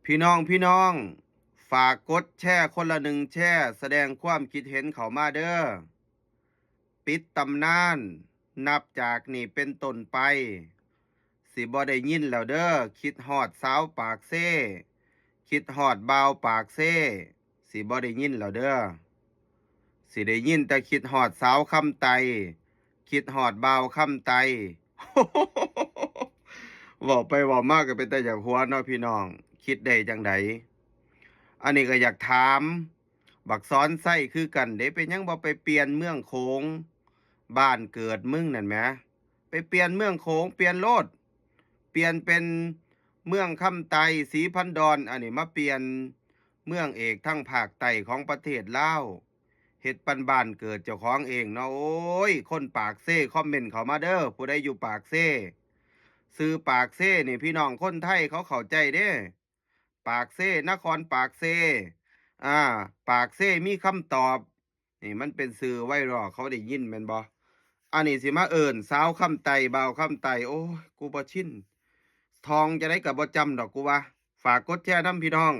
ພີ່ນ້ອງ ພີ່ນ້ອງ ຝາກກົດແຊຄົນລະໜຶ່ງແຊ ສະແດງຄວາມຄິດເຫັນເຂົ້າມາເດີ້. ປິດຕຳນານ ນັບຈາກນີ້ເປັນຕົ້ນໄປ ຊິບໍ່ໄດ້ຍິນແລ້ວເດີ້. ຄິດຮອດສາວປາກເຊ ຄິດຮອດບ່າວປາກເຊ ຊິບໍ່ໄດ້ຍິນແລ້ວເດີ້. ຊິໄດ້ຍິນແຕ່ຄິດຮອດສາວຄຳໄຕ ຄິດຮອດບ່າວຄຳໄຕ. ເວົ້າໄປເວົ້າມາກໍເປັນຕາຢາກຫົວເນາະພີ່ນ້ອງ ຄິດໄດ້ຈັ່ງໃດ? ອັນນີ້ກໍຢາກຖາມບັກສອນໄຊຄືກັນເດ້ ເປັນຫຍັງບໍ່ໄປປ່ຽນເມືອງໂຂງ ບ້ານເກີດມຶງນັ້ນແໝ ໄປປ່ຽນເມືອງໂຂງ ປ່ຽນໂລດ ປ່ຽນເປັນເມືອງຄຳໄຕ ສີພັນດອນ ອັນນີ້ມາປ່ຽນເມືອງເອກທາງພາກໃຕ້ຂອງປະເທດລາວ ເຮັດປັນບ້ານເກີດເຈົ້າຂອງເອງເນາະ. ໂອ້ຍ ຄົນປາກເຊ ຄອມເມັນເຂົ້າມາເດີ້ ຜູ້ໃດຢູ່ປາກເຊ ຊື່ປາກເຊນີ້ ພີ່ນ້ອງຄົນໄທເຂົາເຂົ້າໃຈເດ້ ປາກເຊ ນະຄອນປາກເຊ ອາ ປາກເຊມີຄຳຕອບ. ນີ້ມັນເປັນຊື່ໄວຣັລ ເຂົາໄດ້ຍິນແມ່ນບໍ່? ອັນນີ້ຊິມາເອີ້ນສາວຄຳໄຕ ບ່າວຄຳໄຕ ໂອ້ຍ ກູບໍ່ຊິນ ທ່ອງຈັ່ງໃດກໍບໍ່ຈຳດອກ ກູວ່າ. ຝາກກົດແຊນຳພີ່ນ້ອງ.